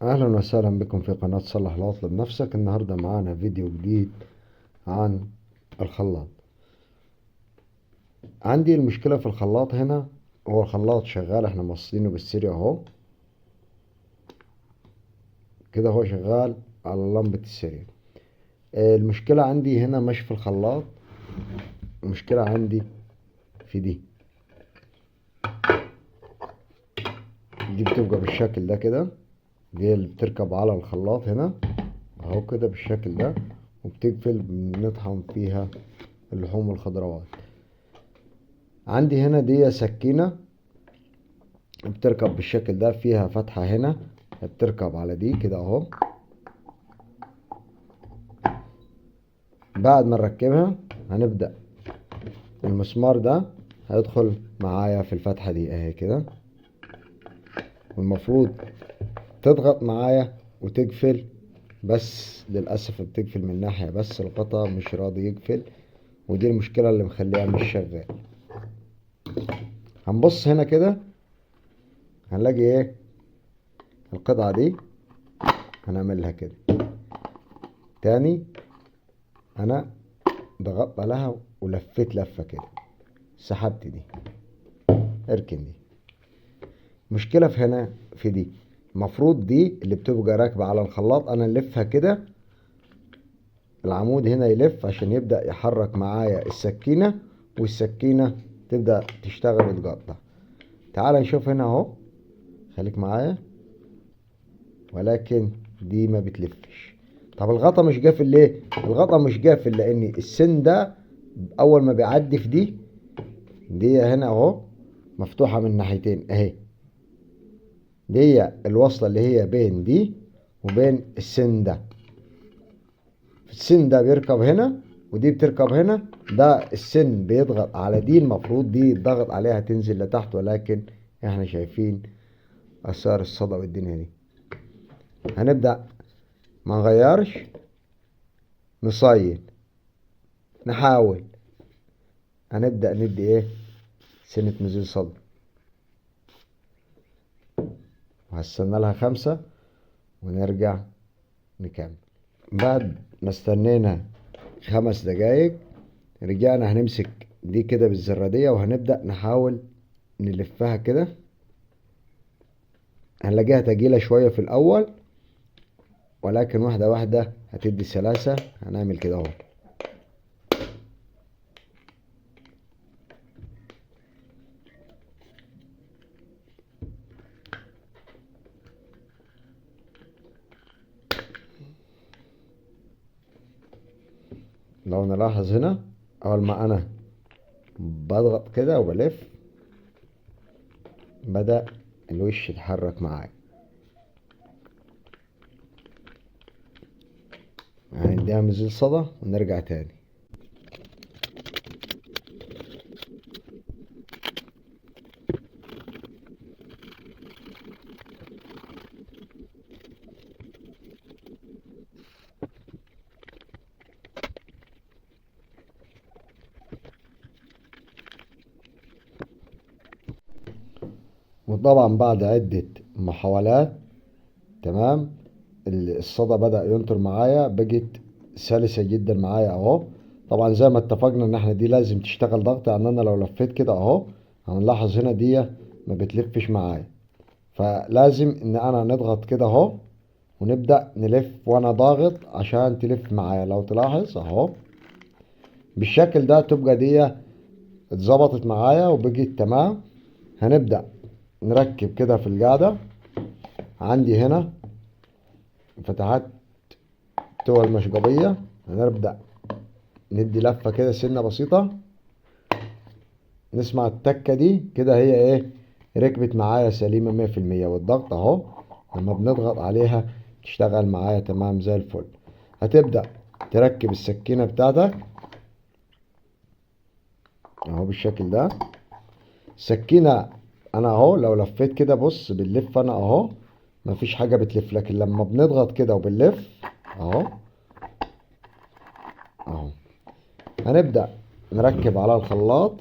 اهلا وسهلا بكم في قناة صلح العطل بنفسك. النهاردة معانا فيديو جديد عن الخلاط. عندي المشكلة في الخلاط هنا، هو الخلاط شغال، احنا موصلينه بالسيريا اهو كده، هو شغال على لمبة السيريا. المشكلة عندي هنا مش في الخلاط، المشكلة عندي في دي بتبقى بالشكل ده كده، دي اللي بتركب على الخلاط هنا اهو كده بالشكل ده، وبتقفل بنطحن فيها اللحوم والخضروات. عندي هنا دي سكينة بتركب بالشكل ده، فيها فتحة هنا بتركب على دي كده اهو. بعد ما نركبها هنبدأ المسمار ده هيدخل معايا في الفتحة دي اهي كده، والمفروض تضغط معايا وتقفل، بس للأسف بتقفل من ناحية بس، الغطا مش راضي يقفل، ودي المشكلة اللي مخليها مش شغال. هنبص هنا كده هنلاقي ايه القطعة دي، هنعملها كده تاني. انا ضغطت عليها ولفيت لفة كده، سحبت دي، اركن دي. مشكلة في هنا في دي، المفروض دي اللي بتبقى راكبة على الخلاط انا نلفها كده، العمود هنا يلف عشان يبدأ يحرك معايا السكينة، والسكينة تبدأ تشتغل وتقطع. تعال نشوف هنا اهو، خليك معايا، ولكن دي ما بتلفش. طب الغطا مش قافل ليه؟ الغطا مش قافل لان السن ده اول ما بيعدي في دي هنا اهو مفتوحة من ناحيتين اهي، دي الوصلة اللي هي بين دي وبين السن ده، السن ده بيركب هنا ودي بتركب هنا، ده السن بيضغط على دي، المفروض دي يضغط عليها تنزل لتحت، ولكن احنا شايفين اثار الصدى والدنيا دي. هنبدأ ما نغيرش، نصين، نحاول، هنبدأ ندي ايه سنة نزيل صدى، وهستنى لها 5 ونرجع نكمل. بعد ما استنينا 5 دقايق رجعنا، هنمسك دي كده بالزرادية وهنبدأ نحاول نلفها كده. هنلاقيها تقيلة شوية في الأول، ولكن واحدة واحدة هتدي سلاسة. هنعمل كده اهو، لو نلاحظ هنا اول ما انا بضغط كده وبلف بدأ الوش يتحرك معايا. هنديها مزيل صدى ونرجع تاني. وطبعا بعد عدة محاولات تمام الصدى بدأ ينطر معايا، بقت سلسة جدا معايا اهو. طبعا زي ما اتفقنا ان احنا دي لازم تشتغل ضغط، يعني انا لو لفيت كده اهو هنلاحظ هنا دي ما بتلفش معايا، فلازم ان انا نضغط كده اهو ونبدأ نلف وانا ضاغط عشان تلف معايا. لو تلاحظ اهو بالشكل ده تبقى دي اتظبطت معايا وبقت تمام. هنبدأ نركب كده في القاعدة. عندي هنا فتحات تو المشقبية، هنبدأ ندي لفة كده سنة بسيطة، نسمع التكة دي كده، هي ايه ركبت معايا سليمة 100%. والضغط اهو لما بنضغط عليها تشتغل معايا تمام زي الفل. هتبدأ تركب السكينة بتاعتك اهو بالشكل ده. السكينة انا اهو لو لفيت كده بص بنلف انا اهو مفيش حاجة بتلف، لكن لما بنضغط كده وبنلف اهو اهو. هنبدأ نركب على الخلاط.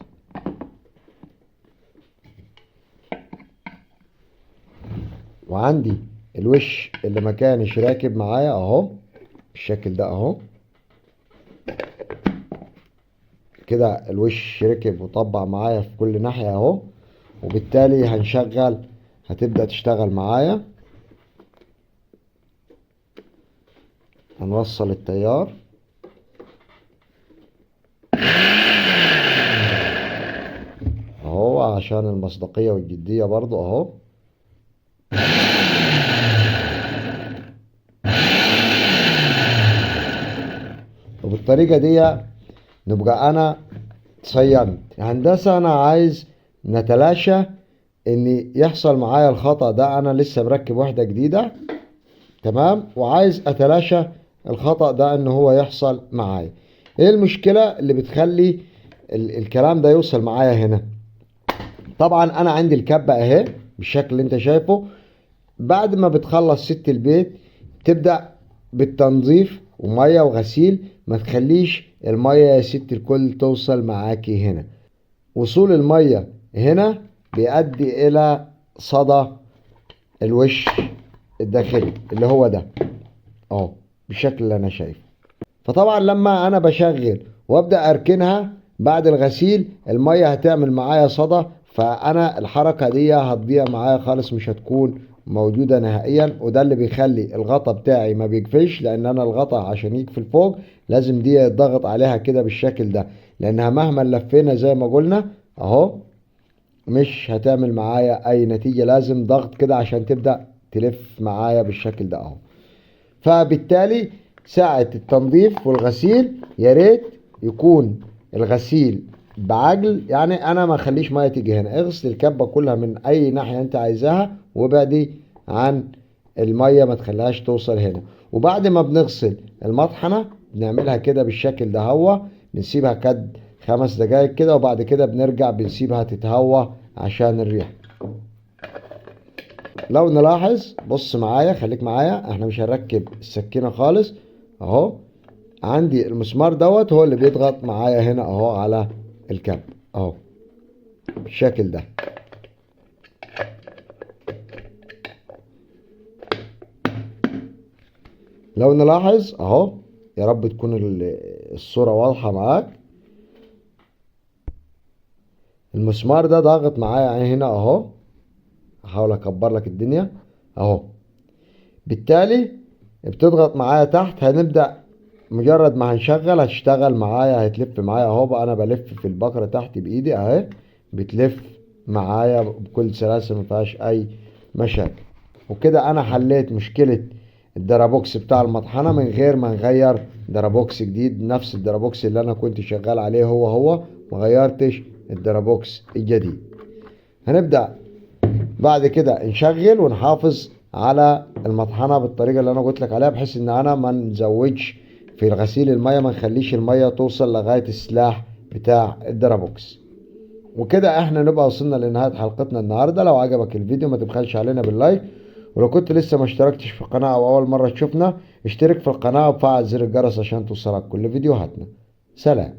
وعندي الوش اللي ما كانش راكب معايا اهو بالشكل ده اهو كده، الوش ركب وطبع معايا في كل ناحية اهو، وبالتالي هنشغل، هتبدأ تشتغل معايا. هنوصل التيار اهو عشان المصداقية والجدية برضو اهو. وبالطريقة دي نبقى انا صينت. هندسة انا عايز نتلاشى ان يحصل معايا الخطأ ده، انا لسه مركب واحدة جديدة تمام، وعايز اتلاشى الخطأ ده ان هو يحصل معايا. ايه المشكلة اللي بتخلي الكلام ده يوصل معايا هنا؟ طبعا انا عندي الكبة اهي بالشكل اللي انت شايفه. بعد ما بتخلص ست البيت تبدأ بالتنظيف ومية وغسيل، ما تخليش المية يا ست الكل توصل معاكي هنا. وصول المية هنا بيؤدي الى صدى الوش الداخلي اللي هو ده اهو بالشكل اللي انا شايفه. فطبعا لما انا بشغل وابدا اركنها بعد الغسيل المية هتعمل معايا صدى، فانا الحركة دي هتضيع معايا خالص، مش هتكون موجودة نهائيا. وده اللي بيخلي الغطا بتاعي ما بيقفلش، لان انا الغطا عشان يقفل فوق لازم دي يتضغط عليها كده بالشكل ده، لانها مهما لفينا زي ما قلنا اهو مش هتعمل معايا اي نتيجة، لازم ضغط كده عشان تبدأ تلف معايا بالشكل ده اهو. فبالتالي ساعة التنظيف والغسيل يا ريت يكون الغسيل بعجل، يعني انا ما اخليش ميه تيجي هنا، اغسل الكبه كلها من اي ناحيه انت عايزاها وابعدي عن الميه، ما تخليهاش توصل هنا. وبعد ما بنغسل المطحنه بنعملها كده بالشكل ده هو، بنسيبها كد 5 دقايق كده، وبعد كده بنرجع بنسيبها تتهوى عشان الريحه. لو نلاحظ بص معايا، خليك معايا، احنا مش هنركب السكينه خالص اهو. عندي المسمار دوت هو اللي بيضغط معايا هنا اهو على الكب اهو بالشكل ده. لو نلاحظ اهو، يا رب تكون الصورة واضحة معاك. المسمار ده ضاغط معايا هنا اهو، هحاول اكبر لك الدنيا اهو. بالتالي بتضغط معايا تحت، هنبدأ مجرد ما هنشغل هتشتغل معايا، هتلف معايا اهو. بقى انا بلف في البكرة تحت بايدي اهي، بتلف معايا بكل سلاسة ما فيهاش اي مشاكل. وكده انا حليت مشكلة الدرابوكس بتاع المطحنة من غير ما نغير درابوكس جديد، نفس الدرابوكس اللي انا كنت شغال عليه هو هو، ما غيرتش الدرابوكس الجديد. هنبدأ بعد كده نشغل ونحافظ على المطحنة بالطريقة اللي انا قلت لك عليها، بحيث ان انا ما نزودش في الغسيل المية، ما نخليش المية توصل لغاية السلاح بتاع الدرابوكس. وكده احنا نبقى وصلنا لنهاية حلقتنا النهاردة. لو عجبك الفيديو ما تبخلش علينا بال like، ولو كنت لسه ما اشتركتش في القناة او اول مرة تشوفنا اشترك في القناة وفعل زر الجرس عشان توصلك كل فيديوهاتنا. سلام.